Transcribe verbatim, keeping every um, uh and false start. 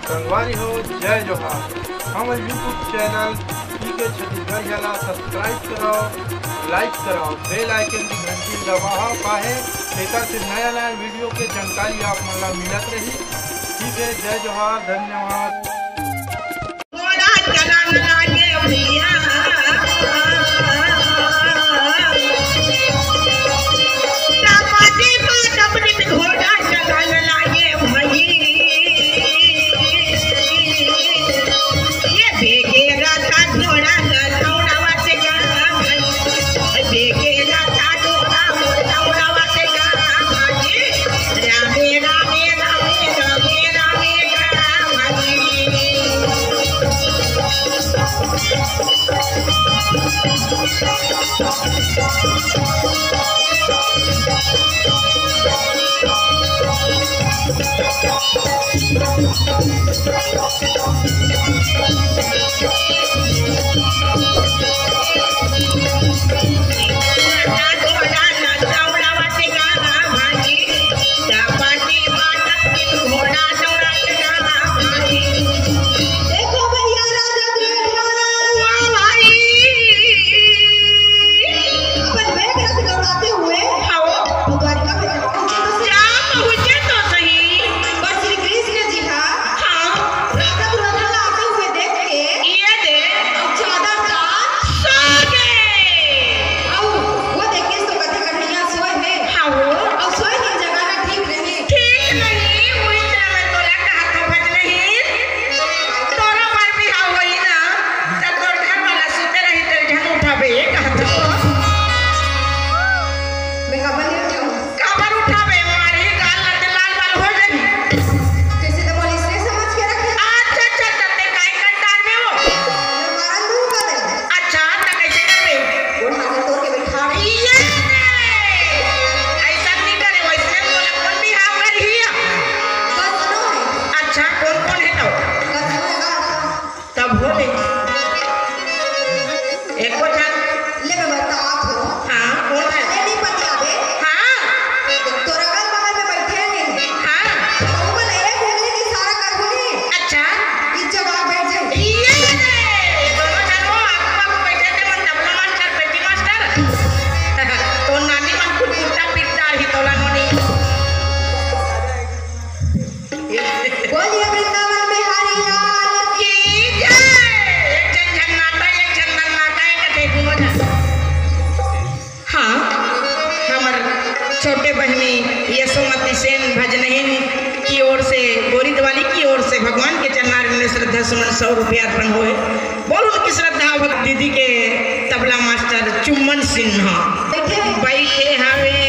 संगवारी हो, जय जोहार। हमर YouTube चैनल पीके छत्तीसगढ़िया ला सब्सक्राइब करव, लाइक करव, बेल आइकन की घंटी दबाव, काहे एकर से नया नया वीडियो के जानकारी आप मन ला मिलत रही। ठीक है, जय जोहार, धन्यवाद। घोड़ा चलान लागे भैया, दामादी बात अपनी घोड़ा चलान लागे भई। ये बेगेरा का घोड़ा का दौड़ावा से गा भई। बेगेरा का घोड़ा दौड़ावा से गा भई। रामे, रामे, रामे, रामे, रामे, रामे। देखो भैया, राजा द्रोण। वाह भाई। अपन वेग रथ दौड़ाते हुए हाँ। द्वारिका में जा पहुंचे तो सही। जा पहुंचे तो सही। पर श्री कृष्ण जी हा हाँ। राजा दुर्योधन ला आते हुए देख के ये दे। अब ज्यादा का सो गए। अउ वो देखे तो कथे कन्हैया सोए हे। हाँ वो। अउ सोए के जगह ना ठीक रहे। ठीक नहीं, उही तरह मैं तोला कहत हूँ भजनहीन। तोरो बर बिहाव होई ना, त तोर घर वाला सुते रही, तेल झन उठाबे, ये कहत हूँ। मैं काबर नहीं उठाऊं? काबर उठाबे? मारही गाल ला ते लाल बाल हो जाही। जैसे तो बोली, इसने समझ के रखे। अच्छा, अच्छा, अच्छा, ते काई कंटार में हो? मैं मारन दूंगा दे। अच्छा, त कैसे करबे? वो हाथ में तोड़ के बैठा। ये रे! ऐसा नहीं करे, वैसे बोला, कौन बिहाव कर ही है? कतनो है। अच्छा, कौन कौन है तो? कतनो है, कतनो। तब हो ले। एको झन। ले मैं बतात हूँ। हाँ, कौन है? ले नहीं पतियाबे। हाँ। तोर अगल बगल में बैठे नहीं। हाँ। तो वो बोले, "ए, घुघनी के इशारा कर बोली।" अच्छा। ई जगह बैठ जाए। ये रे, ये दोनों जन वो आगू आगू बैठे थे, मन तबला मास्टर, पेटी मास्टर। तो नानी मन कुछ कुर्ता पीटदार ही तोला नोनी। बोलिए वृंदावन बिहारी लाल की जय। एक झन झन्नाटा, एक झन नन्नाटा, एक झन दोनों झन। हाँ, हमर छोटे बहिनी यशोमती सेन भजनहीन की ओर से, बोरी दिवाली की ओर से भगवान के चरणारविंद में श्रद्धा सुमन सौ रुपया अर्पण होए। बोल उनकी श्रद्धा भक्ति दीदी के तबला मास्टर चुम्मन सिन्हा। बैठे हवे